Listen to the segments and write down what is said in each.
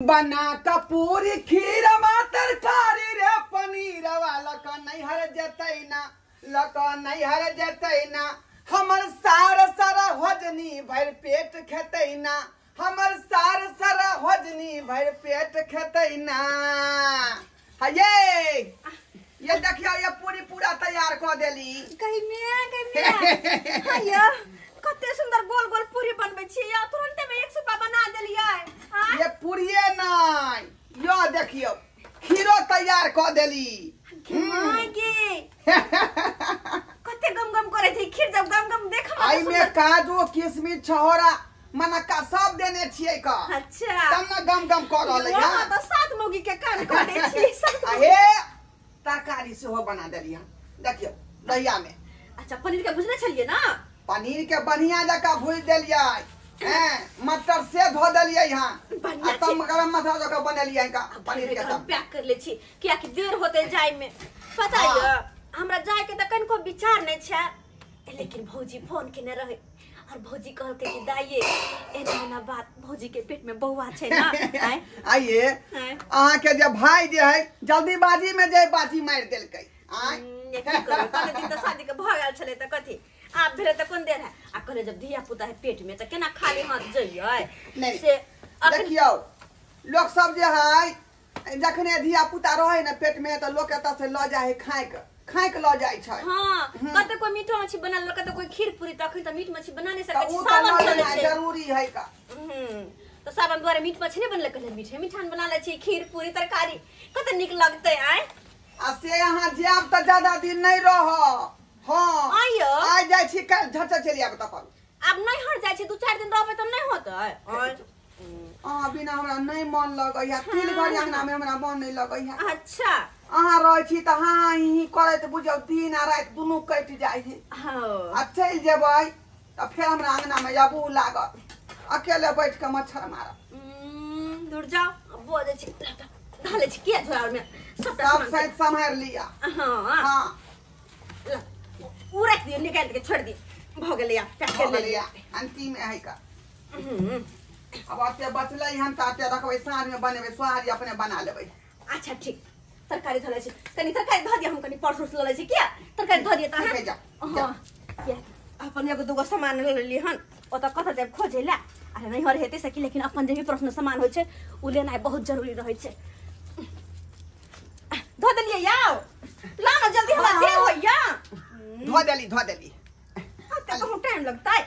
बना कपूरी खीरवा तरकारी रे पनीरवा लक नैहर जतै ना, लक नैहर जतै ना। हमर सार सारा होजनी भरि पेट खेतै ना, हमर सार सारा होजनी भरि पेट खेतै ना। हये ये देखियो ये पूरी पूरा तैयार क देली। कही में कही में हया कते सुंदर गोल गोल पूरी बनबै छी या तुरंते में एक सुपा बना देलियै। ये पूरिये नै, यो देखियो खीरो तैयार क देली। के कते गम गम करे छै खीर, जब गम गम देख आई में काजू किशमिश छहोरा मनक्का सब देने छियै का। अच्छा तब न गम गम क रहलै है। हां त सात मौगी के कान कटे छी। हे तरकारी सेहो बना देली हम, देखियो दहिया में। अच्छा पनीर के भुजने छलियै ना? पनीर के बढ़िया जका भुज देलियै, हैं मटर से धो देलियै। हां बढ़िया तब गरम मसाला जका बनेलियै का पनीर के सब पैक कर ले छी, किया कि देर होते जाय में। पता है हमरा जाय के त कनको विचार नै छै, लेकिन भौजी फोन केने रहे और भौजी कहलकै कि दाइये एना एना बात, भौजी के पेट में बौआ छै ना। आइए अहाँ के जे भाई जे है जल्दीबाजी में जे बाजी मार देलकै। आय की करबै, कते दिन त शादी के भ गेल छलै त कथी आब भेलै त कोन देर है। आ कहले जब धिया पुता है पेट में त केना खाली हाथ जइयै से। देखियौ लोक सब जे है जखने धिया पुता रहे ने पेट में त लोक एतऽ से ल जाइ है खाइक खाइक ल जाइ छै। हां कते कोई मीट मछली बना लेलक, कते कोई खीर पूरी, त अखन त मीट मछली बना नहीं सकै छी, सावन चलै छै जरूरी है का। त सावन दुआरे मीट मछली नहीं बनले, कहले मीठे मिठान बना लै छी खीर पूरी तरकारी कते नीक लगतै। आय आ से अहाँ जायब त ज्यादा दिन नहीं रह। हां आइयो आइ जाइ छी काल्हि झट चलि आयब तखन। आब नहीं हट जाइ छी, 2-4 दिन रहबै त नहीं होतै। अहाँ बिना हमरा नहीं मन लगैया, तिल घड़ी अंगना में हमरा मन नहीं लगैया। अच्छा अहाँ रहै छी त हाँ ही करैत बुझियौ दिन आ राति दुनू कटि जाइ है। आ चलि जेबै त फेर हमरा अंगना में अबू लागत, अकेले बैठ के मच्छर मारब। दूर जाओ बजै छी ढालै छी किया झोरा में सब सैत सम्हारि लिअ। हां हां उ राखि दियौ, निकालि के छोड़ि दियौ, भ गेलै आब पैक कर लेलियै अंतिम में है का। अब अते बचलै हन त अते रखबै, साँझ में बनेबै सोहारी अपने बना लेबै। अच्छा ठीक, तरकारी धऽ लै छी, कनी तरकारी धऽ दिअ, हम कनी पर्स उर्स लऽ लै छी। किया तरकारी धऽ दिअ त अहाँ? हां किया अपन एगो दूगो सामान लऽ लेलियै हन, ओतऽ कतऽ जायब खोजै लए। अरे नैहर हेतै सकी, लेकिन अपन जे भी पर्सनल सामान होइ छै उ लेनाइ बहुत जरूरी रहै छै। धऽ देलियै याओ, ला ना जल्दी हमरा देर होइया। धो देली धो देली। अते कहूँ टाइम लगतै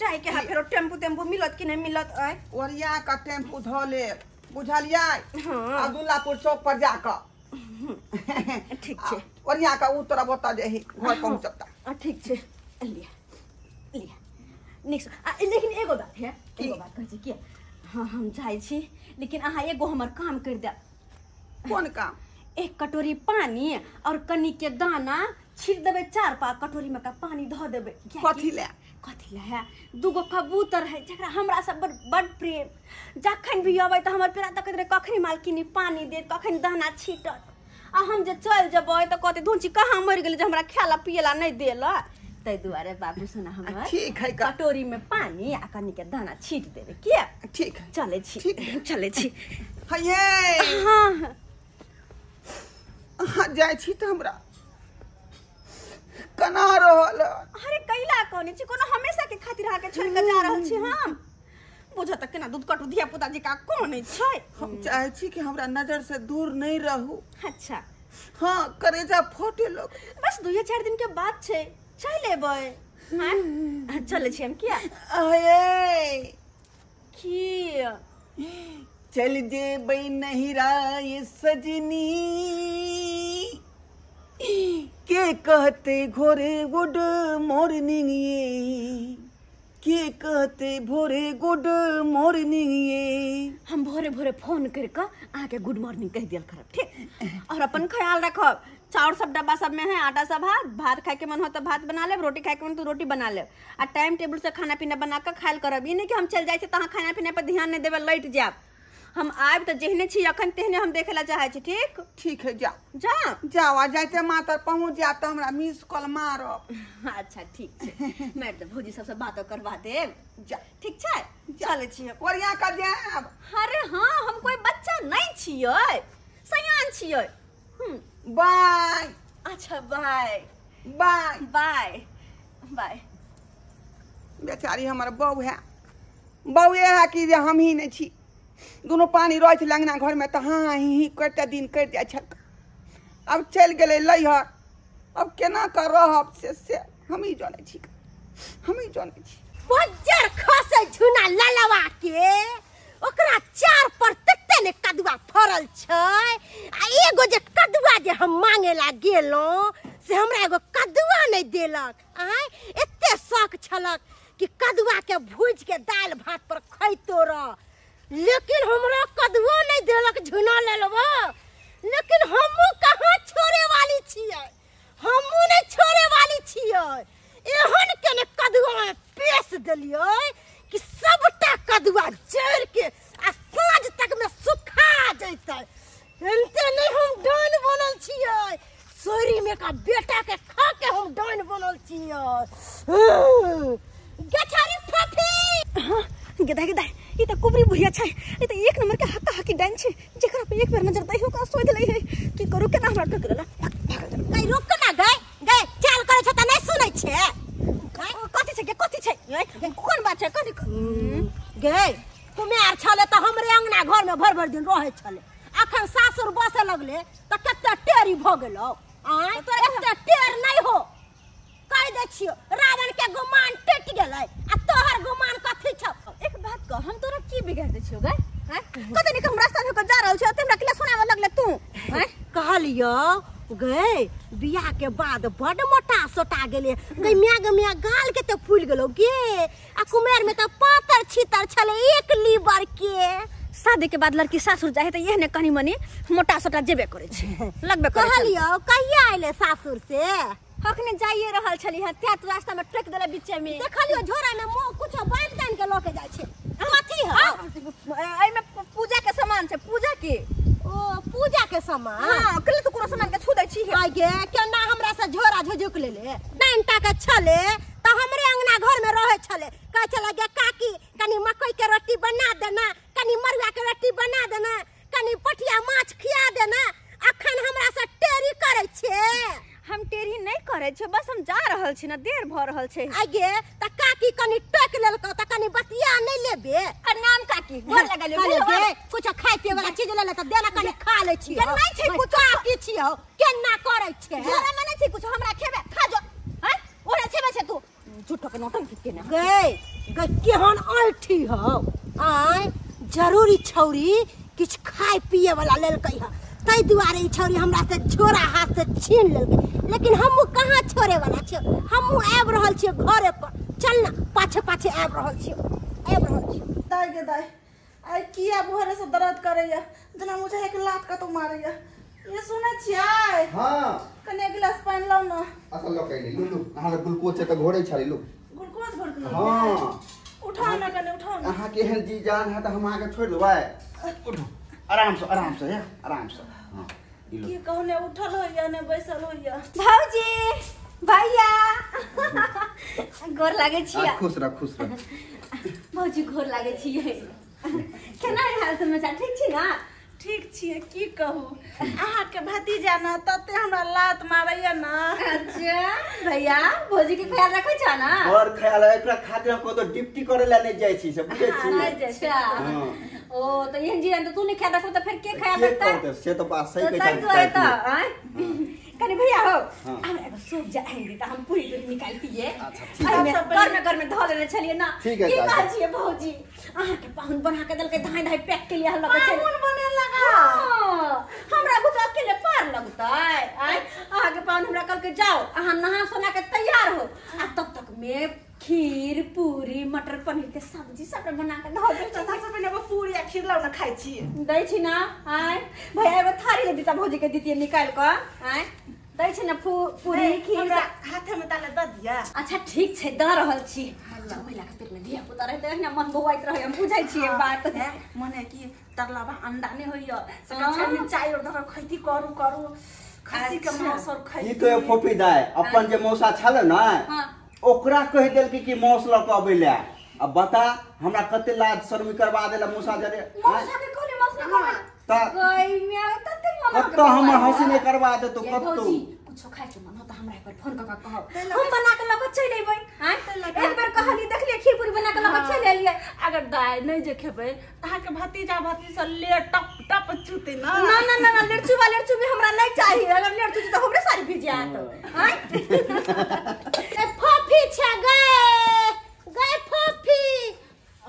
जाय के हा, फेरो टेम्पू तेम्पू मिलत कि नहीं मिलत। आय ओरिया का टेम्पू धो ले बुझलियै। हां अब्दुल्लापुर चौक पर जाकऽ ठीक छै, ओरिया का उतरब ओतऽ जे घर पहुँचब त। ठीक छै लिअ लिअ नीक। लेकिन एगो बात है, एगो बात कहै छी कि हाँ हम जाइ छी, लेकिन अहाँ एगो हमर काम करि देब। कोन काम? एक कटोरी पानी और कनी के दाना छीट देबै, 4-5 कटोरी में का पानी धऽ देबै। कथी ले? कथी ले है, दूगो कबूतर है जकरा हमरा सब बड़ प्रेम, जखन भी अबै त हमर पेड़ा तकैत रहै कखनी मालकिनी पानी देत, कखन दाना छीटत। आ हम जे चलि जेबै त कहतै धुनची कहाँ मरि गेलै जे हमरा खायला पियला नहि देलक। ताहि दुआरे बाबू सोना हमर ठीक है कटोरी में पानी आ कनी के दाना छीट देबै। किया? ठीक है चलै छी चलै छी। हये हां अहाँ जाइ छी त हमरा कना रहल। अरे कैला कहने छी, कोनो हमेशा के खातिर अहाँ के छोड़ के जा रहल छी हम। बुझ त केना दूध कटू धिया पुता जी का कोन छै। हम चाहे छी कि हमरा नजर से दूर नहीं रहू। अच्छा हाँ करेजा फटे लग। बस 2-4 दिन के बात छै, चलि लेबै। हां चलै छी हम। किया? अये की चल जेबै नहिरा सजनी, के कहते घोरे गुड मॉर्निंग ये, के कहते भोरे गुड मॉर्निंग ये। हम भोरे भोरे फोन करके अहाँके गुड मॉर्निंग कहि दियल करब, ठीक? और अपन ख्याल रखब। चाउर सब डब्बा सब में है, आटा सब है, भात खाए के मन हो तो भात बना लेब, रोटी खाए के मन तो रोटी बना लेब, आ टाइम टेबुल से खाना पीना बना के खायल करब। ई नहीं कि हम चल जाइ छी त अहाँ खाना पीना पर ध्यान नहीं देबै, लैट जायब। हम आबि तऽ जेहने छी अखन तेहने हम देखे ला चाहै छी। ठीक ठीक है, जा जा जाओ, आ जाइते मातर पहुँच जायब तऽ हमरा मिस कॉल मारब। अच्छा ठीक छै, मारि देब, भौजी सबसँ बातो करवा देब। जा ठीक छै, चलै छी हम। ओरिया कऽ जायब। अरे हाँ, हम कोई बच्चा नहीं छियै, सयान छियै। बाय। अच्छा बाय बाय बाय बाय। बेचारी हमर बहू है, बउए है कि जे हम ही नहीं छी, दुनू पानी रहै छलै अंगना घरमे तऽ हाँ ही ही करिते दिन कटि जाइ छल। आब चलि गेलै लैहर, अब केना कऽ रहब से हमही जनै छी, हमही जनै छी। बज्जर खसै झुना ललवा के, ओकरा चार पर तते ने कदुआ फरल छै, आ एगो जे कदुआ जे हम मांगे ला गेलहुँ से हमरा एगो कदुआ नहि देलक। आँय, एते शौक छलक कि कदुआ के भूजि के दालि भात पर खैतो रह, लेकिन हमरा कदुओ नहि देलक झुना ललवा। लेकिन हमहूँ कहाँ छोड़े वाली छियै, हमहूँ नहि छोड़े वाली छियै। एहन के ने कदुआ में पेश देलियै कि सबटा कदुआ जरि के आ साँझ तक में सुखा जैतै। एनते नहि हम डाइन बनल छियै, सोरी में का बेटा के खा के हम डाइन बनल छियै। गछारी फफी गेदा गेदा, ई तऽ कुबरी बुढ़िया छै, ई तऽ एक नंबर के हक्का हक्की डाइन छै, जेकरा पे एक बेर नजर दै ओकरा सोधि लै है। की करू, केना हमरा टोकि देलक। गई रुक ना, गई गई चाल करै छै तऽ नहि सुनै छै। कथी छै गे, कथी छै, कोन बात छै, कथी? गई कुमार छलै तऽ हमरे अंगना घर में भरि भरि दिन रहै छलै, अखन सासुर बसऽ लगले तऽ कते टेरी भऽ गेलौ। आँय, एते टेर नहि हो, कहि दै छियौ रावण के गुमान टूटि गेलै आ तोहर गुमान कथी छौ? एक बात कह, हम तोरा की बिगाड़ दै छियौ गै? कते नीक हम रास्ता धऽ कऽ जा रहल छियौ, हमरा किला सुनाबऽ लगले तू? कहलियौ गै बियाह के बाद बड मोटा सोटा गेलै गै, म्या गे म्या गाल के तऽ फूलि गेलौ गे, आ कुमेर में तऽ पातर छितर छलै एक लीवर के। शादी के बाद लड़की सासुर जाइ है तऽ एहने कनी मनी मोटा सोटा जेबे करै छै, लगबे करै छै। कहलियौ कहिया अयलै सासुर से? अखने जाइए रहल छली हँ, त्यात रास्ता में टोकि देले बीचे में। देखलियौ झोरा में मुँह कुछो बान्हि तान्हि के लऽ के जाइ छै, कथी हौ? एहिमे पूजा के सामान छै, पूजा के। ओ पूजा के सामान? हाँ, कल तो कोनो सामान के छू दै छी। आइ गे केना हमरा से झोरा झुझुक लेले, डाइन टा के छले तऽ हमरे अंगना घर में रहै छले, कहै छले गे काकी कनी मकई के रोटी बना देना, कनी मरुआ के रोटी बना देना, कनी पठिया माछ खिया देना, अखन हमरा से टेरी करै छै। हम टेरी नहि करै छियै, बस हम जा रहल छी ना, देर भऽ रहल छै। आइ गे तऽ काकी कनी टोकि लेलकौ तऽ कनी बतिया नहि लेबे? प्रणाम काकी, गोर लगलियौ। गे कुछो खाय पिए वाला चीज लेले तऽ देना, कनी खा लै छियौ। नहि छै कुछो। काकी छियौ केना करै छै? झोरा में नहि छै कुछो, हमरा खेबे खा जो। हैं, ओहे छेबे छै तू झूठो के नौटंकी केने। गै गै केहन ऐठी हौ, आँय जरूरी छौरी किछु खाय पिए वाला लेलकै हँ, ताहि दुआरे ई छौरी हमरा से झोरा हाथ से छीन लेलकै। लेकिन हमहूँ कहाँ छोड़े वाला छियौ, हमहूँ आबि रहल छियौ घरे पर, चल ना पाछे पाछे आबि रहल छियौ, आबि रहल छियौ। दाइ गे दाइ, आइ किया भोरे से दर्द करैया, जेना मुझे एक लात कतौ मारैया। ये सुनै छियै? हाँ, कनी एक गिलास पानि लाउ ना। असल लऽ के अयली, लू लू, अहाँ ग्लूकोज छै तऽ घोरै छलै, लू ग्लूकोज घोर के? हाँ, उठाउ ना, कनी उठाउ ना। अहाँ के एहन जी जान है तऽ हम अहाँके छोड़ि देबै? उठू आराम से, आराम से, आराम से। हाँ, की कहू, ने उठल होइया ने बैसल होइया। भौजी भैया गोर लागै छियै। खुश रह, खुश रह भौजी, गोर लागै छियै। केना हाल समाचार, ठीक छी ना? ठीक छियै, की कहू अहाँके भतीजा ना तते हमरा लात मारैया ना। अच्छा भैया, भौजी के ख्याल रखै छ ना? बड़ ख्याल है, एकरा खातिर हम कतौ ड्यूटी करे ला नहि जाइ छी, से बुझै छी? अच्छा, ओ तऽ एहन जीवन तऽ तू नहि ख्याल रखबो तऽ फेर के ख्याल रखतै? से तऽ बात सही कहै छै। तऽ आँय कनी भैया हो, हमरा एगो सूप जा आनि दी तऽ हम पूरी तूरी निकालतियै। अच्छा ठीक है, घर में घर में धऽ लेने छलियै ना। ठीक है, की कहै छियै भौजी, अहाँके पाहुन बना के देलकै, धाय धाय पैक के लिए लगे छै। पाहुन बने लगा? हमरा बुझ अकेले पार लगतै? आँय अहाँके पाहुन हमरा कहलकै जाओ अहाँ नहा सोना के तैयार हो, आ तब तक में खीर पूरी मटर पनीर के सब्जी सब बना के धऽ देलकै। सबसँ पहिने पूरी आ खीर लाउ ना, खाइ छी। दै छी ना। आँय भैया एगो थारी ले दिता भौजी के दितियै निकालि कऽ। आँय दै छै ने पूरी खीर हमरा हाथे में ताले द दिया। अच्छा ठीक छै द रहल छी। महिला के पेट में धिया पुता रहते एहिना मन बौआइत रहे, हम बुझै छियै बात। मने कि तरलाबा अंडा नै होइय से कछा में चाय और धर खैती करू करू खसी के मांस और खैती। ई तो फोफी दाय अपन जे मौसा छल न ओकरा कहि देलकै कि मौस ल के अबै ले। अब बता हमरा कते लाज शर्म करवा देला मौसा जरे। मौसा के कहले मौसा के त गई में तते मन कत्तो हमर हंसी नै करवा देतो कत्तो। कुछो खाय के मन हो त हमरा एक बार फोन क के कहब, हम बना के लक चलि अइबै। हां एक बार कहली देखलिए खीर पूरी बना के लक चलि एलिए। अगर दाय नै जे खेबै त अहाँ के भतीजा भतीजी से ले टप टप चूते ना। ना ना ना ना लेरचुबा लेरचुबी हमरा नै चाहिए, अगर लेरचुबी त हमरे सारी भिज जात। हां ए फोफी छ गए गए फोफी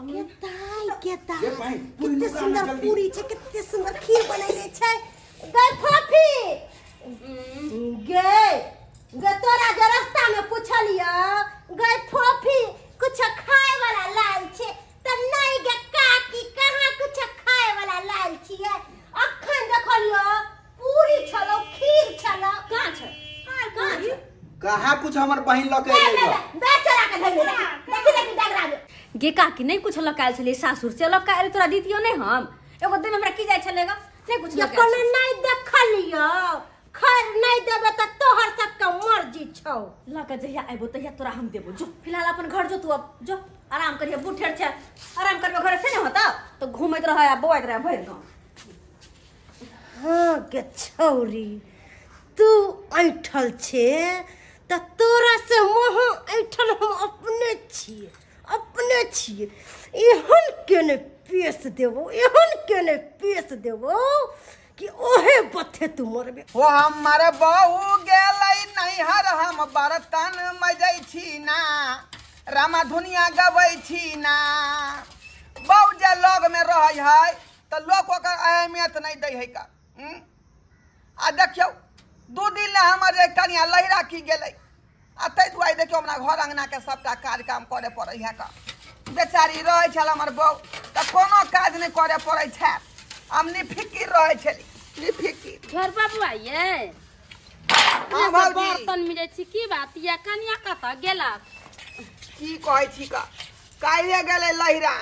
केताई केताई कितने सुंदर पूरी छ, कितने सुंदर खीर बनैले छै गए फोफी। गे गे तोरा जे रास्ता में पूछलियो गए फोफी कुछ खाए वाला लाल छे त नहीं गे काकी कहाँ कुछ खाए वाला लाल छिए। अखन देखलियो पूरी छलो खीर छलो कहाँ छ कहाँ छ कहाँ कुछ हमर बहिन ल के एलै बे चोरा के धइले देखि देखि डगरा में गे काकी नहीं कुछ लकायल छले सासुर से लकायल तोरा दितियो नहीं हम एगो दिन हमरा की जाय छले ग नहीं कुछ लकायल नहीं देखलियो। खैर नहीं देबे त तोहर सबके मर्जी छौ। लक जहिया आइबो तहिया तोरा हम देबो, जो फिलहाल अपन घर जो तू अब जो आराम करिहे, बूढ़ छै आराम करबे घर से नहीं होता तो घूमैत रह आ बौआइत रह भरि गाँव। हाँ गे छौरी तू ऐठल छे त तोरा से मोह ऐठल हम अपने छिए अपने छिए। एहन केने पेश देबो एहन केने पेश देबो कि ओहे बथे तू मरबे। हो हमर बहू गेलै नैहर हम बर्तन मजै छी ना रामा धुनिया गबै छी ना। बहू जे लग में रहै है त लोक ओकर अहमियत नहीं दै है का। आ देखियौ 2 दिन ले हमर जे कनिया लहिरा की गेलै आ ताहि दुआरे देखियौ हमरा घर अंगना के सबटा काज काम करे पड़ै है का। बेचारी रहै छल हमर बहू त कोनो काज नहीं करे पड़ै छै, हम निफिकिर रहै छली निफिकिर। घर बाबू आइए बर्तन मिलै छी की बात या कनिया कतऽ गेला की कहै छी का काल्हि गेलै लहिरा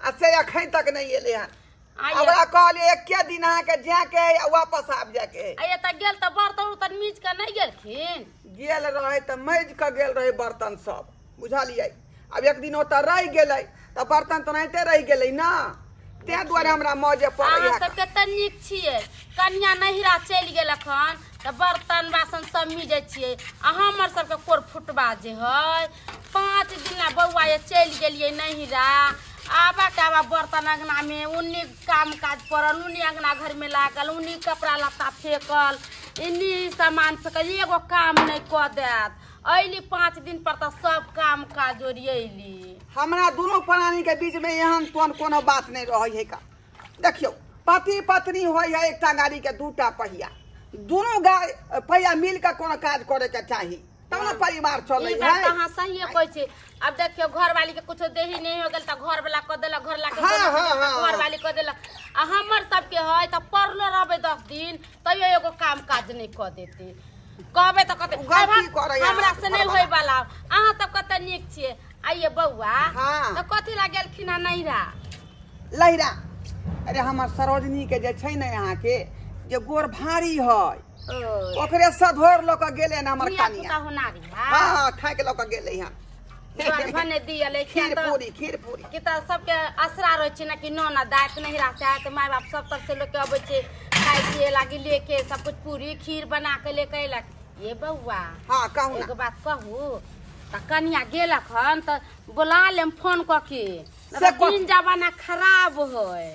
आ से अखन तक नहीं एलै हन। ओकरा कहलियै एके दिन अहाँके जाके आ वापस आबि जाके। आ एतऽ गेल तऽ बर्तन उर्तन मीज कऽ नहि गेलखिन? गेल रहै तऽ मजि कऽ गेल रहै बर्तन सब बुझलियै। आब एक दिन ओतऽ रहि गेलै तऽ बर्तन तऽ ओनाहिते रहि गेलै ना, ताहि दुआरे हमरा मौजे पड़ै। अहाँ सबके तऽ नीक छियै, कनिया नैहरा चलि गेलक हन तऽ बर्तन बासन सब मिजै छियै। आ हमर सबके कोर फुटबा जे है 5 दिना बौआ ये चलि गेलियै नैहरा, आबा के आबा बर्तन अंगना में उन्नी काम काज पड़ल, उन्नी अंगना घर में लागल, उन्नी कपड़ा लत्ता फेकल, इन्नी सामान फेकल, एगो काम नहीं कऽ देत। अयली 5 दिन पर तऽ सब काम काज ओरियैली। हमरा दुनू प्राणी के बीच में एहन तोहन कोनो बात नहीं रहै है का। देखियौ पति पत्नी होइ है एकटा गाड़ी के 2टा पहिया, दुनू गाड़ी पहिया मिल के कोनो काज करे के चाही तब ने परिवार चलै है। बात अहाँ सहिए कहै छी। अब देखियौ घरवाली के कुछो देही नहीं हो गेल तऽ घरवाला कऽ देलक, घरला के घरवाली कऽ देलक। आ हमर सबके है तऽ पड़लो रहबै 10 दिन तैयो एगो काम काज नहीं कऽ देतै। कहबै तऽ कहतै हमरा से नहीं होय वाला। अहाँ सब कते नीक छियै। आइए बौआ तऽ कथी ला गेलखिन हँ नैहरा? लहिरा अरे हमर सरोजनी के जे छै ने अहाँ के जे गोर भारी है ओकरे सधोर लऽ कऽ गेलै हन हमर कनिया। हाँ खाय के लऽ कऽ गेलै हन। भने दियल खीर पूरी खीर पूरी कि तऽ सबके असरा रहै छै ने कि ननद आयत नैहरा से आयत, माय बाप सब तरफ से लोक के अबै छै खाय पिए लागी लेके सब कुछ पूरी खीर बना के लेके अयलक। ये बौआ हाँ कहू एगो बात कहू तऽ कनिया गेलक हन तऽ बोला लेम फोन कऽ के, दिन जमाना खराब है।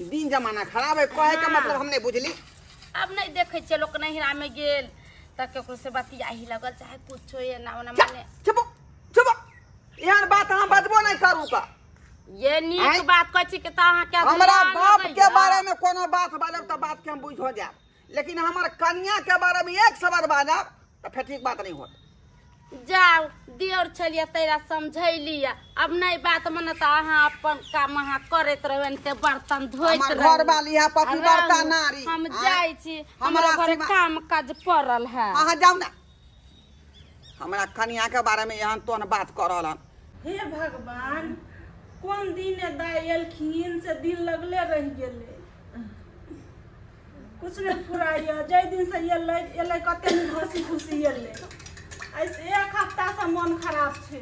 दिन जमाना खराब है कहे के मतलब हम नहीं बुझली। अब नहीं देखे छियै लोक नैहरा में गेल तऽ केकरो से बतियाही लगल चाहे कुछो एना ओना माने। चुप चुप एहन बात अहाँ बजबो नहीं करू का। ये नीक बात कहै छी कि तऽ अहाँ के हमरा बाप के बारे में कोनो बात बाजब तऽ बात के हम बुझ हो जायब, लेकिन हमर कनिया के बारे में एक शब्द बाजब तऽ फेर ठीक बात नहीं होत। जाउ दियोर छलियै तैरा समझैलियै अब नहीं बात मन त अहाँ अपन काम अहाँ करैत रहबै ते बर्तन धोइत हमर रहू घर वाली है पतिव्रता नारी। हम जाइ छी हमरा हमरा घरे काम काज पड़ल है। अहाँ जाउ ना हमरा कनिया के बारे में एहन तोहन बात कर रहल हन। हे भगवान कोन दिन दाइ एलखिन से दिन लगले रहि गेलै कुछ नहीं फुराइया जाहि दिन से एलै एलै कते नीक हंसी खुशी एलै ऐसे एक हफ्ता से मन खराब छै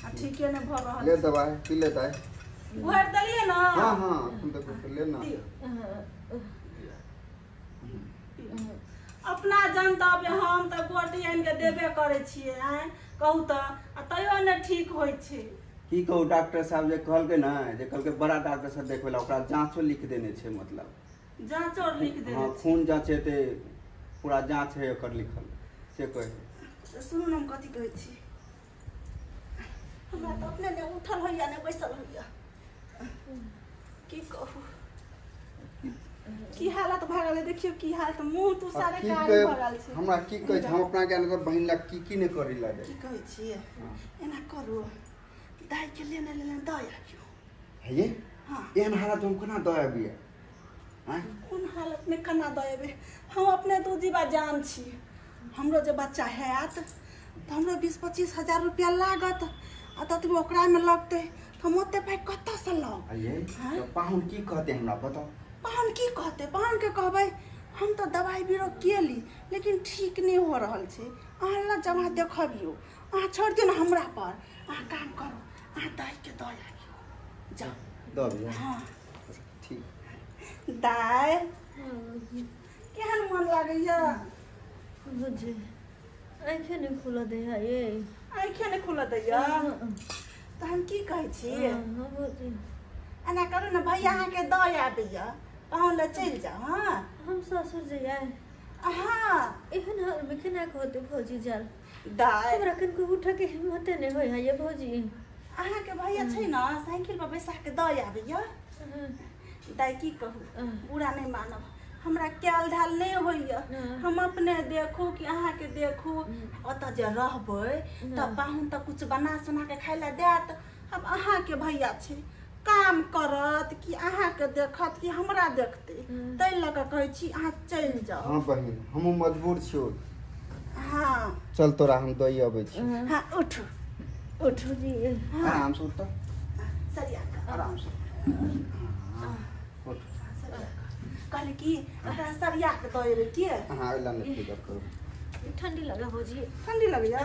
आ ठीके नहीं भऽ रहल ले दवाई पी ले दाई घोरि देलियै ना। हां हां तुम तो ले ना। अपना जनतव्य हम तऽ गोटी आनि के देबे करै छियै आँय कहू तऽ आ तैयो नहि ठीक होइ छै। की कहू डॉक्टर साहब जे कहलकै ना जे कहलकै बड़ा डॉक्टर साहब देखबै ला ओकरा जांचो लिख देने छै मतलब जांचो लिख देने। हां खून जांच हेतै पूरा जांच है ओकर लिखल से कहे। सुनू न हम कथी कहै छी हमरा तऽ अपने ने उठल होइया ने बैसल होइया की कहू की हालत भऽ गेलै देखियौ की हालत मुँह तू सारे कारी भऽ गेल छै। हमरा की कहै छै हम अपना ज्ञान के बहिन ला की की नहि करै ला की कहै छियै एना करू दाइ के लेने लेने दऽ आबियौ। हे हाँ एहन हालत हम केना दऽ आबियै? कोन हालत में केना दऽ एबै? हम अपने दू जीवा जान छी हमरो जे बच्चा हैत तऽ हमरो 20-25 हजार रुपया लागत आ ततबो ओकरामे लगतै तऽ हम ओते पाइ कतऽसँ लाउ? पाहुन की कहतै हमरा बताउ? पाहुन की कहतै? पाहुनके कहबै हम तऽ दवाइ बीरो केली लेकिन ठीक नहि हो रहल छै अहाँ लग जब अहाँ देखबियौ अहाँ छोड़ि दियौ ने हमरा पर अहाँ काम करू अहाँ दाइके दऽ आबियौ जाउ दऽ। हाँ ठीक दाइ केहन मन लागैया? बुझे आँखे नहि खुलऽ दै है ये आँखे नहि खुलऽ दैया तऽ हम की कहै छी एना करू ने भैया अहाँके दऽ आबैया पाहुन लए चलि जाउ। हाँ हम ससुर जइयै। हाँ एहन हालमे केना कहतै भौजी जाल दाइ हमरा कनको उठऽके हिम्मते नहि होइ है ये भौजी। अहाँके भैया छै ने साइकिल पर बैसा के दऽ आबैया। दाइ की कहू बुरा नहि मानब हमरा कैल धाल नहि होइया हम अपने देखू कि अहाँके देखू ओतऽ जे रहबै तऽ पाहुन तऽ कुछ बना सोना के खाय लए देत। अब अहाँके भैया छै काम करत कि अहाँके देखत कि हमरा देखतै ताहि लऽ कऽ कहै छी अहाँ चलि जाउ। हाँ बहिन हमहूँ मजबूर छियौ। हाँ चल तोरा हम दऽ अबै छी। हाँ उठू उठू जी आराम से उठ सरिया कऽ आराम से उठ। कहली कि ओकरा सरिया के दऽ एबै के? अहाँ अइला नहि फिकर करू। ठंडी लगे भौजी। ठंडी लगैया?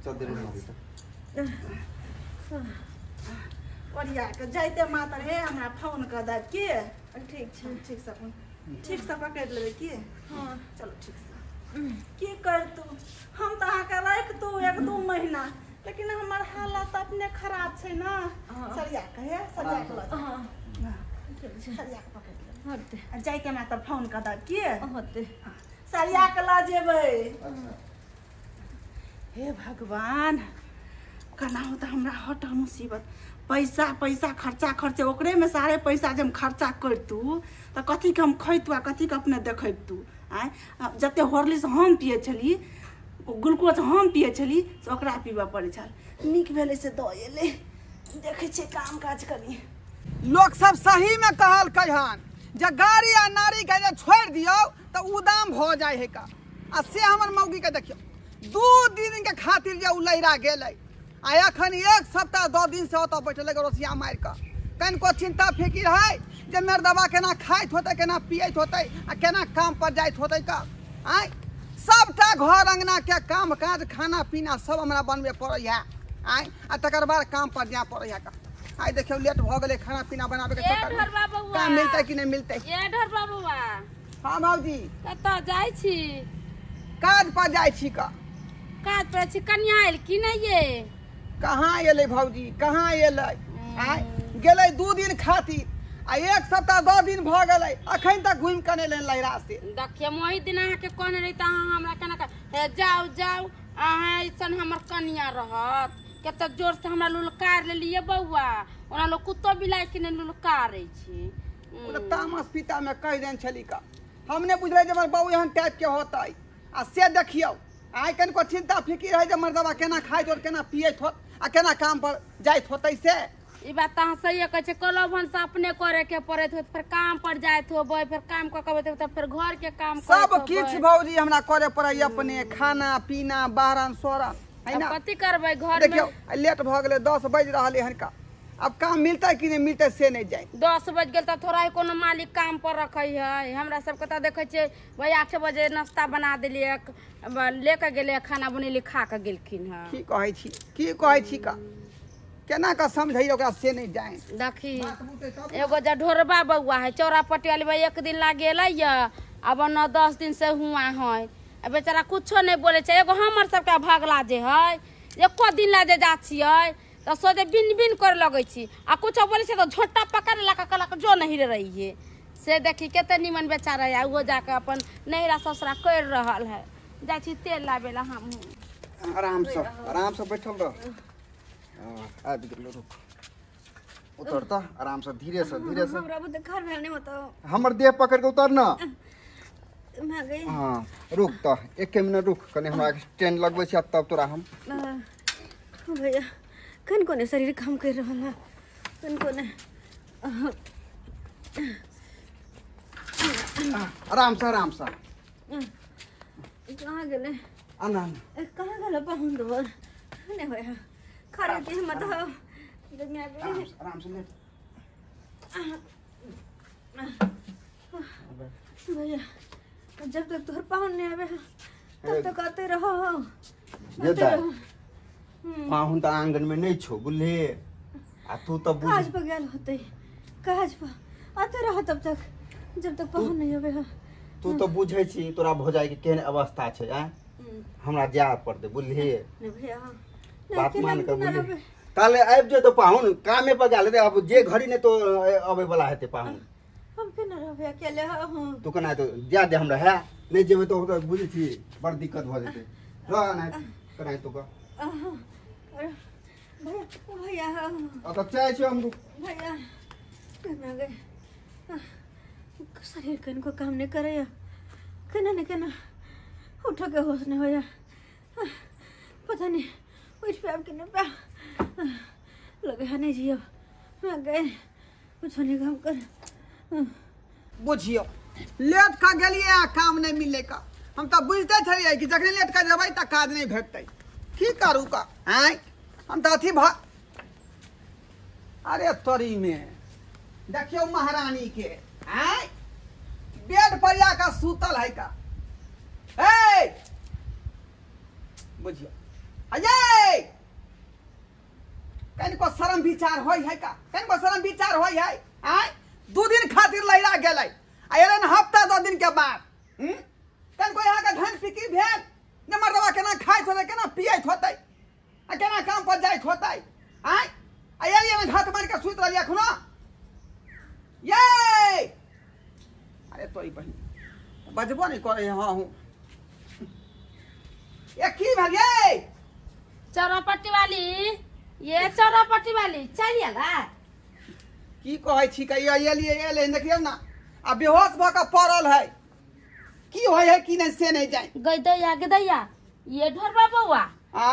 चद्दर उठाबी तऽ ओरिया के जाइते मातर हे हमरा फोन कऽ देब के? ठीक छै ठीक से ठीक से पकड़ि लेबै की? हाँ चलो ठीक से। की करतू हम तऽ अहाँके राखतू 1-2 महीना लेकिन हमर हालत अपने खराब छै ने। सरिया के हे सरिया के लऽ हाँ सरिया के पकड़ि लेबै होतै आ जाइते मातर फोन कऽ देब की? होतै सरिया के लऽ जेबै। हे भगवान केना हो तऽ हमरा हटल मुसीबत पैसा पैसा खर्चा खर्चे ओकरे में सारे पैसा जे हम खर्चा करतू तऽ कथीके हम खैतू आ कथीके अपने देखैतू? आँय जते हॉर्लिक्स हम पियै छली ग्लूकोज हम पियै छली से ओकरा पीबऽ पड़ै छल। नीक भेलै से दऽ एलै देखै छियै काम काज करी। लोक सब सही में कहलकै हन जे गाड़ी आ नारी के जे छोड़ि दियौ तऽ उदाम भऽ जाइ है का आ से हमर मौगी के देखियौ 2 दिन के खातिर जे उ लैरा गेलै आ एखन 1 सप्ताह 10 दिन से ओतऽ बैठल रोसिया मारि कऽ कनिको चिंता फिकिर है जे मर्दबा केना खाइत होतै केना पियैत होतै आ केना काम पर जाइत होतै का? आँय सबटा घर अंगना के काम काज खाना पीना सब हमरा बनबे पड़ैया आँय आ तकर बाद काम पर जाय पड़ैया का। आइ देखियौ लेट भऽ गेलै खाना पीना बनाबे के चक्कर में काम मिलतै कि नहि मिलतै? ए ढोरबा बौआ। हाँ भौजी कतऽ जाइ छी? काज पर जाइ छी का। काज पर छी? कनिया आयल कि नहि ये? कहाँ एलै भौजी कहाँ एलै? आँय गेलै 2 दिन खातिर आ 1 सप्ताह 10 दिन भऽ गेलै अखन तक घुमि कऽ नहि एलै लैरा से। देखियौ ओहि दिन अहाँके कहने रही तऽ अहाँ हमरा केना हे जाउ जाउ अहाँ ऐसन हमर कनिया रहत कते जोर से हमरा लुलकार लेलियै बौआ ओना लोग कुत्तो बिलाइ के नहि लुलकारै छै। तामस पिता में कहि देने छली का हमने बुझलै जे हमर बहू एहन टाइप के होतै आ से देखियौ आइ कनिको चिंता फिकिर है जे मर्दबा केना खाइत होत, केना पियैत होत आ केना काम पर जाइत होतै से। ई बात तऽ अहाँ सहिए कहै छियै। कलो भनसा अपने करे के पड़ैत होत, फेर काम पर जाइत होबै, फेर काम कऽ के अबैत होबै, फेर घर के काम सब किछु भौजी हमरा करे पड़ै अपने, खाना पीना बारन सोरन है ना। कथी करबै घर में? देखियौ लेट भऽ गेलै, 10 बजि रहलै हन का, अब काम मिलतै कि नहि मिलतै से नहि जाय। 10 बजि गेल तऽ थोड़ा ही कोनो मालिक काम पर रखै है। हमरा सबके तऽ देखै छियै भाई 8 बजे नाश्ता बना देलियै, लेके गेलै, खाना बनेलियै, खा कऽ गेलखिन हँ। की कहै छी, की कहै छी का, केना कऽ समझैयै ओकरा से नहि जाय। देखी एगो जे ढोरबा बौआ है चौरा पट्टी वाली भाई, एक दिन ला गेलै अब 9-10 दिन से हुआ है, बेचारा कुछो नहि बोलै छै। एगो हमर सबके भगला जे है एको दिन ला जे जा छियै तऽ सोचे बिन बिन करे लगै छी, आ कुछो बोलै छै तऽ झोटा पकड़ लऽ कऽ कहलक जो नहीं रहिए। से देखी कते निमन बेचारा है, ओहो जाके अपन नैहरा ससुरा करि रहल है। जाइ छी तेल लाबे ला हमहूँ। आराम से आराम से बैठल रह, आबि गेलो, रुक उतर तऽ आराम से, धीरे से धीरे से। हमरा बुते घर भेल नहि होतो, हमर देह पकड़ के उतर ना। हाँ रुक तऽ 1 मिनट रुक, कनि हमरा स्टैंड लगबै छी तब तोरा हम। भैया कन कोने शरीर काम कर रहल है, कन कोने। आराम से आराम से। कहाँ गेलै? आना कहाँ गेलै पाहुन दोर? नहीं होया खड़े के मत हो। आराम से लेट। भैया जब तक तोहर पाहुन नहीं आवे तब तक आते रहो। पाहुन तऽ आंगन में नहीं छो बुझले, आ तू तऽ काज पर गेल होते, काज पर आते रहो तब तक जब तक पाहुन नहीं आवे। तू तऽ बुझै छी तोरा भौजाई के केहन अवस्था छै, आँ हमरा जाय पड़तै बुझलिए। नहीं भैया बात मान के बुझलिए, ताले आबि जेतौ पाहुन, कामे पर गेल हेतै, अब जे घड़ी नहि तो अबै वाला हेतै पाहुन। हम केना रहबै अकेले? हम तू केना हेतौ, जा दे हमरा, है नहि जेबै तऽ बुझै छी बड़ दिक्कत भऽ जेतै। रह नहि केना हेतौ का भैया। भैया अब चाय छी हम। भैया केना गए, शरीर कनको काम नहीं करे, केना ने केना उठ के होश नहीं होया, पता नहीं उठ पे के नहीं पा लगे है नहीं जियो मैं गए कुछ नहीं काम कर। बुझियो लेट का गेलिए काम नहीं मिले का, हम तो बुझते छलिए कि जखने लेट का जेबै त काज नहीं भेटतै, की करू का आय हम तो अथी भ। अरे तोरी में देखियो महारानी के आय बेड पर जाकर सूतल है का। ए बुझियो अजय कनिको शरम विचार होय है का, कनिको शरम विचार होय है आय। 2 दिन खातिर लैला गेलै आ एलन हफ्ता 2 दिन के बाद कनिको यहाँ के धन फिकिर भेल ने मर्दबा केना खाइत होतै, केना पियैत होतै आ केना काम पर जाइत होतै आय। आ एलियै में घात मारि के सुति रहलियै अखनो ये। अरे तोरी बहिन बजबो नहीं करे। हाँ हूँ ये की भेल ये चौरापट्टी वाली, ये चौरापट्टी वाली चलिए ना। की कहै छी का ये एलियै एलै देखियौ ना आ बेहोश भऽ के पड़ल है, की होय है की नहीं से नहीं जाए। गई दैया ये ढोरबा बौआ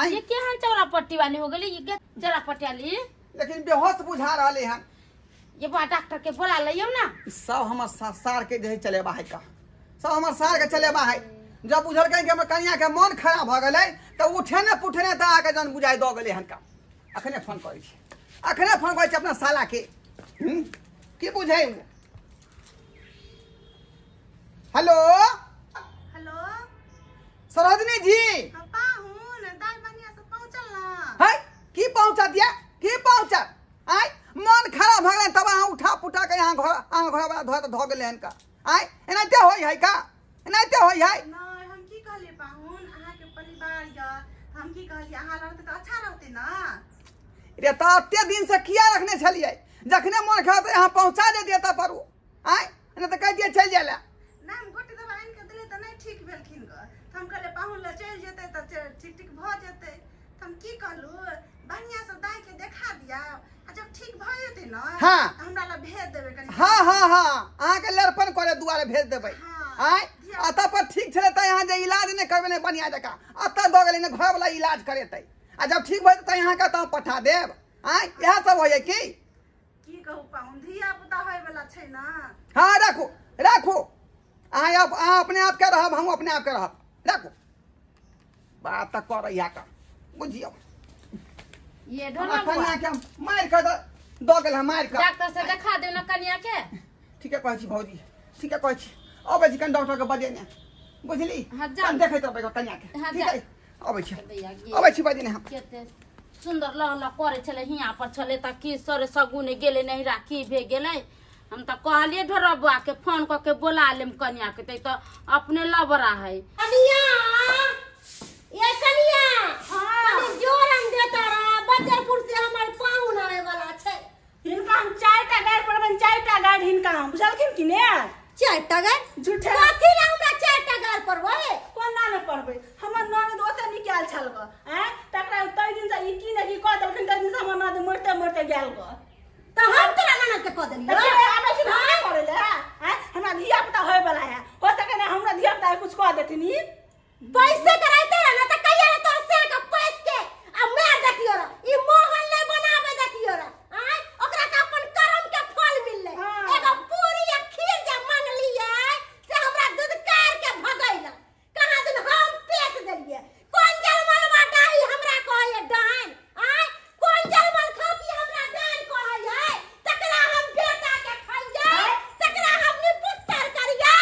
ये केहन चौरापट्टी वाली हो गेली, ये चौरापट्टी वाली लेकिन बेहोश बुझा रहले हन। ये बा डॉक्टर के बोला लियौ ना। सब हमर सार के जे चलेबा है का, सब हमर सार के चलेबा है। जब बुझलकै कि हमर कनिया के मन खराब भऽ गेलै तऽ उठेने पुठेने तऽ आके जन बुझाइ दऽ गेलै हन का। अखने फोन करै छी, अखने फोन करै छी अपना साला के। की बुझाइ। हेलो हेलो सरोजनी जी। हम पाहुन दाइ बढ़िया से पहुंचल ना है की पहुंचा दिया, की पहुंचा आय मन खराब भऽ गेलै तब अहाँ उठा पुठा के यहाँ घर अहाँ घर वाला धो धो गेलै हन का आय। एनाहिते होय है का, एनाहिते होय है। नहीं हम की कहलिए पाहुन अहाँ के परिवार य, हम की कहलिए अहाँ रहते तऽ अच्छा रहते ना। रे तऽ एते दिन से किया रखने छलियै, जखने मन खराब यहाँ पहुंचा दे दिया तब पर आय, नहीं तऽ कहि दियै चलि जाय लए। ना हम गोटी दवा आनि के देलियै तऽ नहीं ठीक भेलखिन ग, हम कहलियै पाहुन लए चलि जेतै तऽ ठीक ठीक भऽ जेतै। हम की कहलू बढ़िया से दाइ के देखा दिया आ जब ठीक भऽ जेतै ना हाँ हमरा ला भेज देबै कनी। हाँ हाँ हाँ अहाँ के लड़पन करे दुआरे भेज देबै। आय अतऽ पर ठीक छलै तऽ यहाँ जे इलाज नहि करबे नहि बढ़िया जकाँ अतऽ दऽ गेलै ने घर वाला इलाज करेतै आ जब ठीक भऽ जेतै यहाँ के तऽ पठा देब। आय इएह सब होइए की की कहू पाहुन, धिया पुता होय वाला छै ना। हाँ राखू राखू, अहाँ अपने आप के रहब, हम अपने आप के रहब, राखू बात तऽ करैया का बुझियौ। ये ढोला कन्या के मारि कऽ दऽ गेल हँ मारि कऽ। डॉक्टर से देखा देब ना कन्या के। ठीके कहै छी भौजी, ठीके कहै छी। अबै छी कनि डॉक्टर के बजेने बुझली, हम देखैत रहबै कन्या के। ठीक है अबै छी, अबै छी बजेने हम। कते सुंदर लह लह करै छलै, हियाँ पर छलै तऽ की सरे सगुने गेलै नहिरा की भे गेलै। हम तऽ कहलियै ढोरा बौआ के फोन कऽ के बोला लेम कन्या के, तऽ अपने लबरा है। कनिया ये कनिया, हां जोरन देता रहा, बजरपुर से हमर पाहुन आवे वाला छै। हिनका हम 4टा गाड़ पड़बन, 4टा गाड़ हिनका हम बुझलखिन कि ने? 4टा गाड़ झूठे कथि ला हमरा 4टा गाड़ पड़बै? कोना ने पड़बै, हमर ननद ओते निकाल छल ग, हैं तकरा तै दिन से ई की ने की कह देलखिन, तै दिन से हमर ननद मरते मरते गेल ग। त हम तोरा ननद के कह देलियै आबै छी ना करे ले, हैं हमरा धिया पुता होय वाला है, हो सके ना हमरा धिया पुता कुछ कह देथिन। ई पैसे कराइते रह ना त कहिया रे तोर से के पैस के आ मार देतियो रे, ई मोहन नै बनाबे देतियो रे। आय ओकरा के अपन कर्म के फल मिललै। एगो पूरी आ खीर जे मांगलियै से हमरा दूध कार के भगैला, कहाँ दिन हम पेश देलियै। कोन जलमलवा डाही हमरा कहै डाइन, आय कोन जलमल खौकी हमरा डाइन कहै है, तकरा हम बेटा के खइयै, तकरा हम निपुत्तर करियै।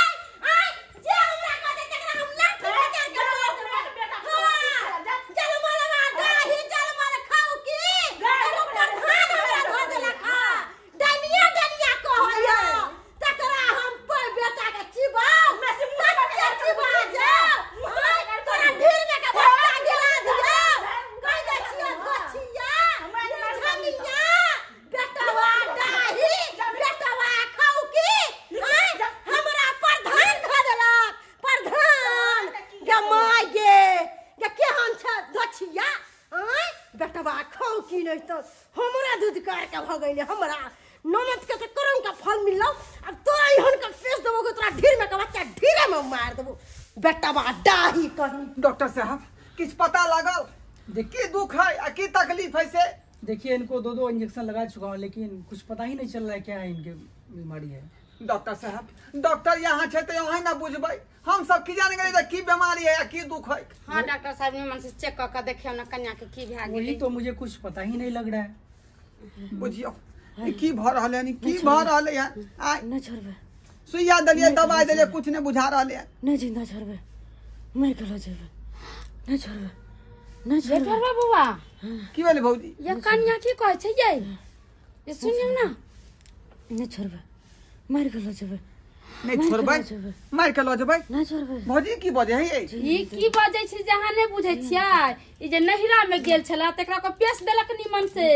आय जे हमरा कहतै तकरा हम लाठी बजा के मार देबै। जलमलवा डाही जलमल खौकी एगो प्रधान हमरा धऽ देलक हँ, डाइनिया डाइनिया कहै, तकरा हम बेटा के चिबाउ, कच्चे चिबा जाउ, तोरा ढीर में के बच्चा गिरा दियौ, कहि दै छियौ धोछिया झनिया बेटवा डाही बेटवा खौकी। हमरा प्रधान धऽ देलक प्रधान गे my गे, गे केहन छै धोछिया। आँय बेटवा खौकी नहि तऽ हमरा दूध कार के भऽ गेलै, हमरा ननद के तऽ करम के फल मिललौ, अब तोरा एहन के पेश देबो कि तोरा ढीर में के बच्चा ढीरे में मार देबो बेटवा डाही कहीं। डॉक्टर साहब किछ पता लागल की दुख है आ की तकलीफ है से? देखिए इनको 2-2 इंजेक्शन लगा चुका हूँ, लेकिन कुछ पता ही नहीं चल रहा है क्या है इनके बीमारी है। डॉक्टर साहब डॉक्टर यहाँ छै तऽ अहाँ ना बुझबै, हम सब की जाने गेलियै की बीमारी है आ की दुख है। हाँ डॉक्टर साहब निमन से चेक कऽ के देखियौ ना कन्या के की भए गेलै। वही तो मुझे कुछ पता ही नहीं लग रहा है। बुझियौ की भऽ रहल है, की भऽ रहल है। आय नहि छोड़बै, सुइया देलियै दवाई देलियै कुछ नहि बुझा रहल है। नहि जिंदा छोड़बै, मरि के लऽ जेबै, नहि छोड़बै, नहि छोड़बै। ढोरबा बौआ की भेलै भौजी? ये कन्या की कहै छै यै, ये सुनियौ ना। नहि छोड़बै, मारि के लऽ जेबै। नहि छोड़बै, मारि के लऽ जेबै, नहि छोड़बै। भौजी की बजै है यै? ई की बजै छै जे अहाँ नहि बुझै छियै? ई जे नहिरा में गेल छलै तकरा को पेश देलक निमन से,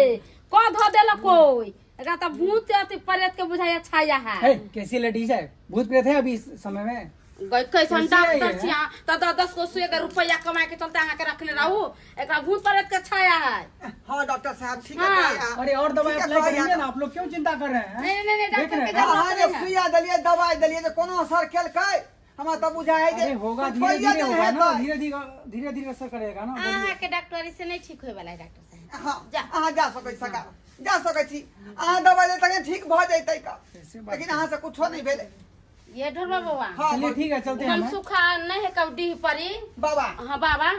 क धऽ देलक कोइ, एकरा तऽ भूत अथी प्रेत के बुझाइया छाया है। है कैसी लेडीज है, भूत प्रेत है अभी इस समय में। गई कैसन डॉक्टर छी अहाँ तऽ 10 गो सुई के रुपया कमाए के चलते अहाँ के रखने रहू, एकरा भूत प्रेत के छाया है। हाँ डॉक्टर साहब ठीक है। अरे और दवाई अप्लाई करेंगे ना, आप लोग क्यों चिंता कर रहे हैं? नहीं नहीं नहीं डॉक्टर के जरूरत नहीं है। सुइया देलियै दवाई देलियै जे कोनो असर केलकै हमरा तऽ बुझाइ है जे होगा, धीरे धीरे होगा ना, धीरे धीरे धीरे धीरे असर करेगा ना। अहाँ के डॉक्टरी से नहीं ठीक होय वाला है डॉक्टर साहब। हाँ अहाँ जा सकै सका जा सकै छी, अहाँ दवाई दे तखन ठीक भऽ जैतै का, लेकिन अहाँ से कुछो नहीं भेलै। ये ढोरबा बौआ चलिए ठीक है चलते हैं। मनसुखा नहीं है कब डीह परी बाबा। हाँ बाबा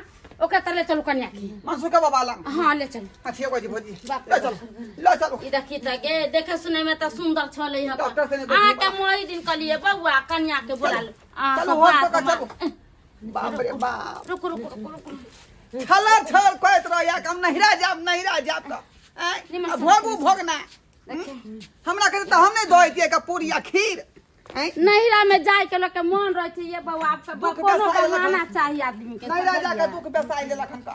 ओकरा तर ले चलू कन्या के मनसुखा बाबा लग। हाँ ले चलू। अच्छा कोई भौजी ले चलू, ले चलू। ई देखी त गे देखे सुने में त सुंदर छलै ह। अहाँ के मोही दिन कहलिए बौआ कन्या के बोला ले, चलू हो तो चलू। बाप रे बाप, रुक रुक रुक रुक, छला छल कहत रहया हम नहिरा जाब, नहिरा जाब त भोगू भोगना हमरा के त हम नहीं दोइतिए का पूरी आ खीर। नहिरा में जाय के लोग के मन रहे छै ये बौआ कोनो बहाना चाहिए आदमी के। नहिरा जाके दुख बेसाई लेलक हम का।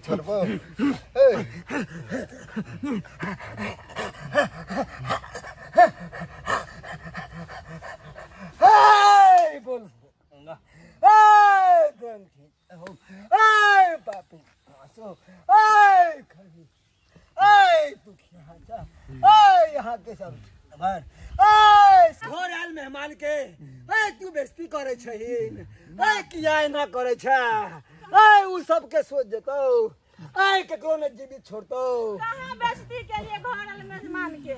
छोड़बो। ए बोल ए दन हो ए पापी आसो ए खरी ए दुखिया जा ए यहाँ के सब भर ए घर आयल मेहमान के ए तू बेइज्जती करे छहिन ए किया एना करे छ ए उ सब के सोच जेतौ ए केकरो ने जीवित छोड़तौ। कहां बेइज्जती के लिए घर आयल मेहमान के?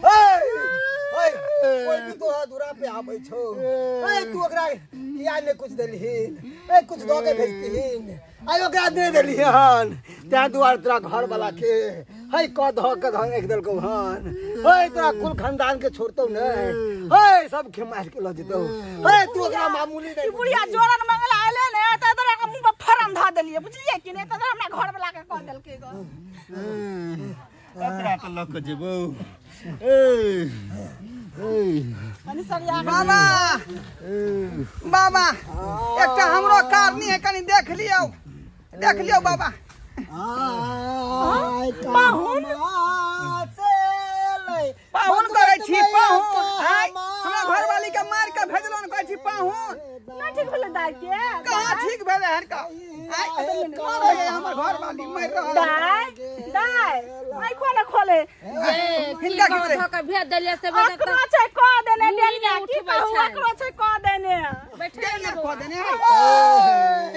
ए ए कोई भी तोरा दूरा पे आबै छौ ए तू ओकरा किया ने कुछ देलहिन ए कुछ दऽ के भेजतिहिन आइ ओकरा दे देलिहन तैं दुआरे तोरा घर वाला के है क धऽ के धऽ राखि देलकौ हन। है तोरा कुल खानदान के छोड़तौ नै है सब के मारि के लऽ जेतौ। है तू ओकरा मामूली नै बुढ़िया जोरन मंगला एले ने त तोरा के मुंह पर फरन धऽ देलियै बुझलियै कि नै त हमरा घर वाला के कह देलकै ग। ओकरा त लऽ के जेबौ। ए बाबा बाबा एकटा हमरो कारनी है कनी देख लियौ देख लियौ बाबा। पाहुन पाहुन करै छी पाहुन। आइ हमरा घरवाली के मार के भेजलौन कहै छी पाहुन। ना ठीक भेलै दाइ के? कहाँ ठीक भेलै हन का? आइ मरै हमर घरवाली मरि रहल। दाइ दाइ आइ कोना खोले हिनका की धऽ के भेज देलियै से अकरो छै कह देने डेलिया की कहू अकरो छै कह देने बैठे ने कह देने।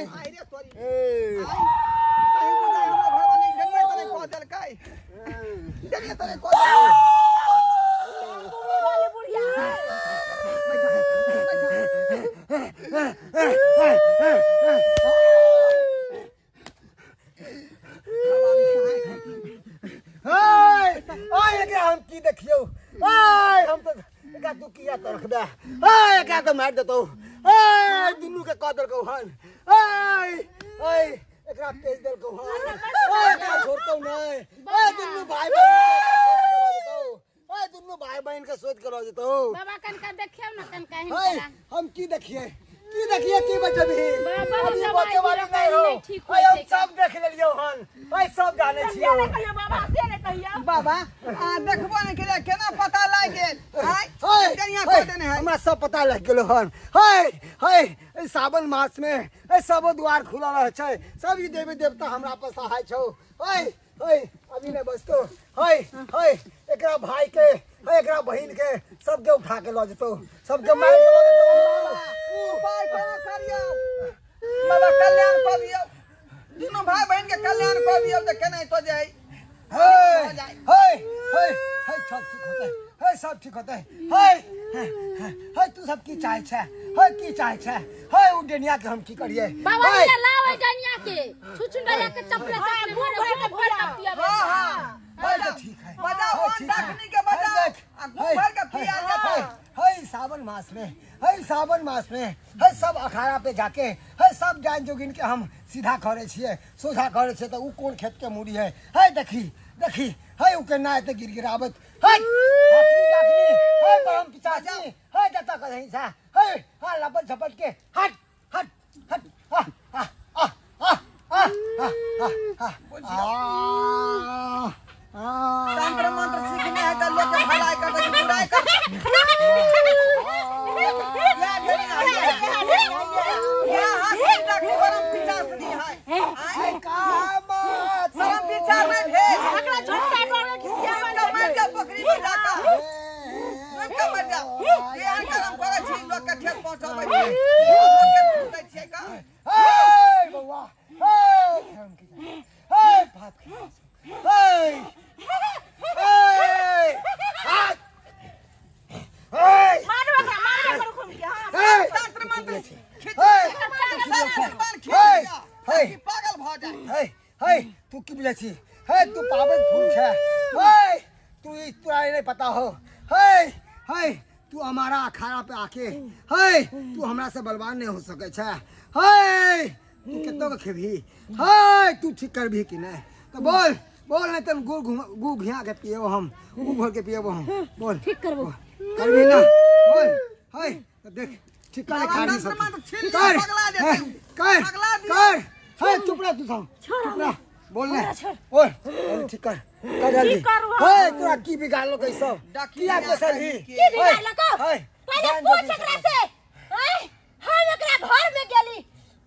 आइ रे तोरी कहीं बुझाइ हमरा घरवाली जन्मे तने कह देलकै जन्मे तने कह देलकै। हम की देखियो हम तो एकरा तू किया तो रखबे एकरा तो मार देतौ दुनू के कह देलकौ हन एकरा पेज देलकौ हन एकरा छोड़तौ नै दुनू भाई बहिन के दुनू भाई बहिन के सोच के रह जेतौ। बाबा कनका देखियौ न कनका हिनका। हम की देखिए की देखिए की बचबी अभी बचे वाली नहीं हो। हम सब देख लेलियौ हन सब जाने छियौ। कहियो बाबा से नै कहियो बाबा आ देखबो नै केलियै केना पता लागि गेल? आइ कनिया कह देने है हमरा सब पता लागि गेलो हन। हे हे सावन मास में सब द्वार खुला रह छै सब ई देवी देवता हमरा पर सहाय छौ। हे हे अभी नै बचतो। हे हे एकरा भाई के एकरा बहिन के सबके उठा के ल जेतौ सबके मार के ल जेतौ। उपाय कोना करियौ बाबा? कल्याण कऽ दियौ दुनू भाई बहिन के कल्याण कऽ दियौ तऽ केना तो जाय। हे हे हे हे सब ठीक होतै हे सब ठीक होतै। हे हे तू सब की चाहे छै? हे की चाहे छै? हे उ डेनिया के हम की करियै? बाबा ये लाओ डेनिया के छुछुंडा के चपले चपले मारे मुंह भर के पियाबे। हां हां हे तो ठीक है बजाओ डाकनी के बजाओ आ मुंह भर के पिया जेतै। हे सावन मास में हे सावन मास में हे सब अखाड़ा पे जाके हे सब जान जोगिन के हम सीधा करे छियै सोझा करे छियै त उ कोन खेत के मूड़ी है? हे देखी देखी हे उ के ना एते गिड़गिड़ाबत हे डाकनी हे परम पिचासी हे जता कहीं सा हे हां लपट झपट के हट हट हट आ आ आ आ आ आ आ तंत्र मंत्र सीखने है त लोक के भलाई कर दे बुराई कर। या हाथ डाकनी परम पिचासनी है आई कामत परम पिचार नहीं भेल एकरा झोंटा डर के खिसिया का मार के बकरी में जाका का मर जा ये करम करे छी लोक के ठेस पहुंचाबै छी लोक के दुख दै छियै का? हे बौआ हे धर्म की हे बाप के हे हे हे मारबे मारबे करू खूब के। हां तंत्र मंत्र खींच हे पागल भ जाय। हे हे तू की बुझै छी? हे तू पाबनि फूल छै हे तू ई तोरा नहीं पता हो। हे हे तू हमारा अखाड़ा पे आके हे तू हमरा से बलवान नहीं हो सके छै। हे तू कतो के खेबही? हे तू ठीक करबही कि नहीं? तो बोल बोल नहीं तो गुड़ गुड़ घिया के पिएबो हम गुड़ घोर के पिएबो हम। बोल ठीक करबो करबही ना? बोल हे तो देख ठीक करे खाड़ी सब कर कर कर कर हे चुप रह तू सब, चुप रह, बोल ने। ओए ठीक कर कर जल्दी। हे तोरा की बिगाड़लो कै सब? किया पैसा ली? की बिगाड़लो को? पहले पूछ एकरा से। हम एकरा घर में गेली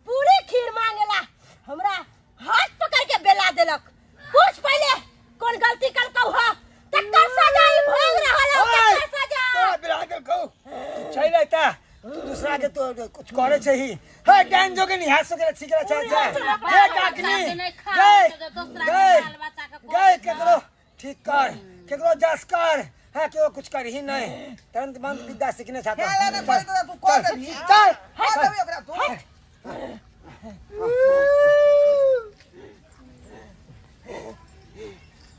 पूरी खीर मांगेला, हमरा हाथ पकड़ के बेला देलक। पूछ पहले कौन गलती कलकौ ह, तकर सजा ई भोग रहल है, तकर सजा। तोरा बेला देलकौ, तू चल अइता, तू दूसरा के तो कुछ करे छही। हे डाइन जोगे निहास के छिकरा चाहे जा। हे डाकनी गए गए गए, केकरो ठीक कर, केकरो जस कर, है केओ कुछ कर ही नहीं। तुरंत मंत्र विद्या सीखने छाता। तू को देबी? चल को देबी ओकरा तू?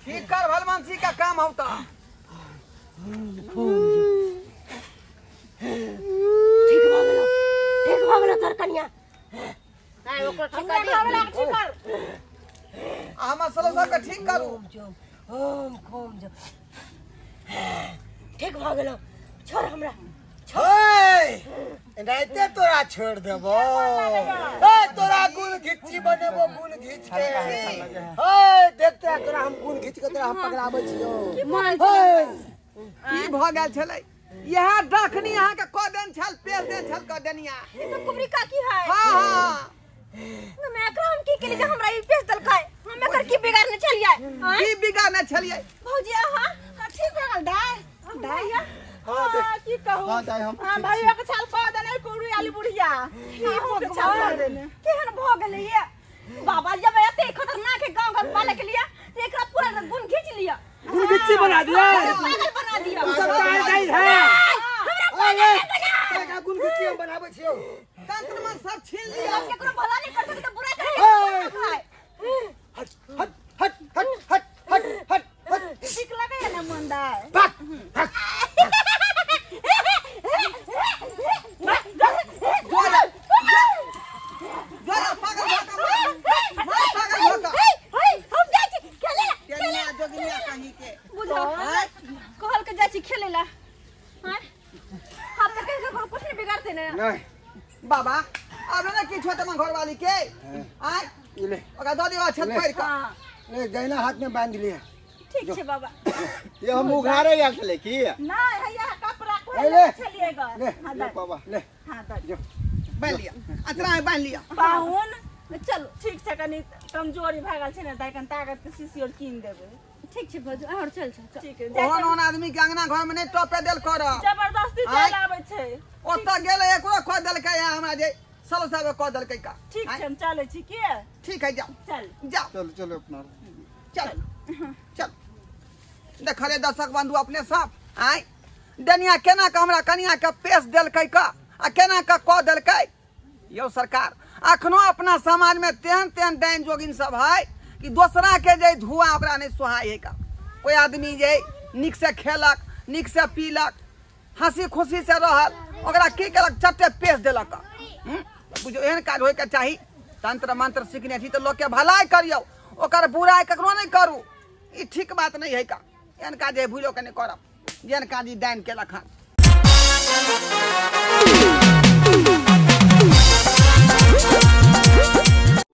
ठीक कर भलमानसी का काम होता। ठीक भ गेलो, ठीक भ गेलो तोर कनिया। नहीं ओकरो ठीक कर, ठीक कर। हमर सलो सब के ठीक करू। ओम खोम जो ठीक भ गेलो, छोड़ हमरा। छोड़ एनाहिते तोरा छोड़ देबो। ए तोरा गुण घिच्ची बनेबो, गुण घिच के। ए देख तोरा हम गुण घिच के तोरा हम पकड़ाबै छियो। की भ गेल छलै? यह डखनी अहाँ के क देन छल, पेल देन छल क देनिया। ई तो कुबरी काकी है। हां हां। मैं एकरा हम की केली जे हमरा ई पेश देलकै? हम एकर की बिगाड़ने छलियै? की बिगाड़ने छलियै? भौजी अहाँ ठीक भ गेल दाइ? दाइ हां की कहू? हां दाइ हम हां भैया के छाल क देने कुबरी आली बुढ़िया। हां के छाल क देने। केहन भ गेलै ये बाबा? जब एते खतरनाक है गांव घर पाले के लिए तो एकरा पूरा गुण खींच लिया, गुण घिच्ची बना दिया, पागल बना दिया। तू सब काहे जाई है? हमरा पागल बना। का गुण घिच्ची हम बनाबै छियो। तंत्र मन सब छीन लिया। केकरो भला नहीं कर सकते, बुरा करे। हट हट हट हट हट हट हट हट। ठीक लगे ना मन दाइ? भाग भाग। जोरा पागल भका, मार पागल भका। हम जाइ छी खेले ला, खेले जोगिनिया कहीं के। बुझा कहल के जाइ छी खेले ला। हां हम त कहीं कुछ नहीं बिगाड़ते ने। नहीं बाबा अब ना की छोटे मन घरवाली के आय ले ओकरा द दियो छत पर का। ले दाहिना हाथ में बांध लिए। ठीक छै बाबा। ये हम उघारे गेल छलै की? नहीं हैया कपड़ा ले खोल ले। छलिएगा। ले हां ले बाबा ले। हां द जो बांध लिया, अचरा में बांध लिया। पाहुन चलो ठीक छै, कनी कमजोरी भए गेल छै ने दाइ, कनी ताकत के शीशी और कीन देबै। ठीक छै भौजी, और चल चल। ठीक है। ओहन ओहन आदमी के अंगना घर में नहीं टपे देल कर, जबरदस्ती चल आबै छै। ओतऽ गेलै एकरो कह देलकै हमरा जे सलो साहब कह देलकै का। ठीक छै हम चलै छी के। ठीक है जाओ, चल जाओ, चल चलो अपना चल चल। देखले दर्शक बंधु अपने सब आय डनिया केना के हमरा कनिया के पेश देलकै का आ केना के कह देलकै। यौ सरकार अखनो अपना समाज में तेहन तेहन डाइन जोगिन सब है कि दोसरा के जे धुआं ओकरा नहीं सोहाय है का। कोई आदमी जे निक से खेलक, निक से पीलक, हंसी खुशी से रहल, ओकरा की केलक चट्टे पेश देलक। बुझो एहन काज होय के चाही। तंत्र मंत्र सीखने छी तो लोग के भलाई करियो, ओकर बुराई ककरो नहीं करू। ई ठीक बात नहीं है का। एहन काज भूलो के नहीं करब जेहन काज ई डाइन केलक हन।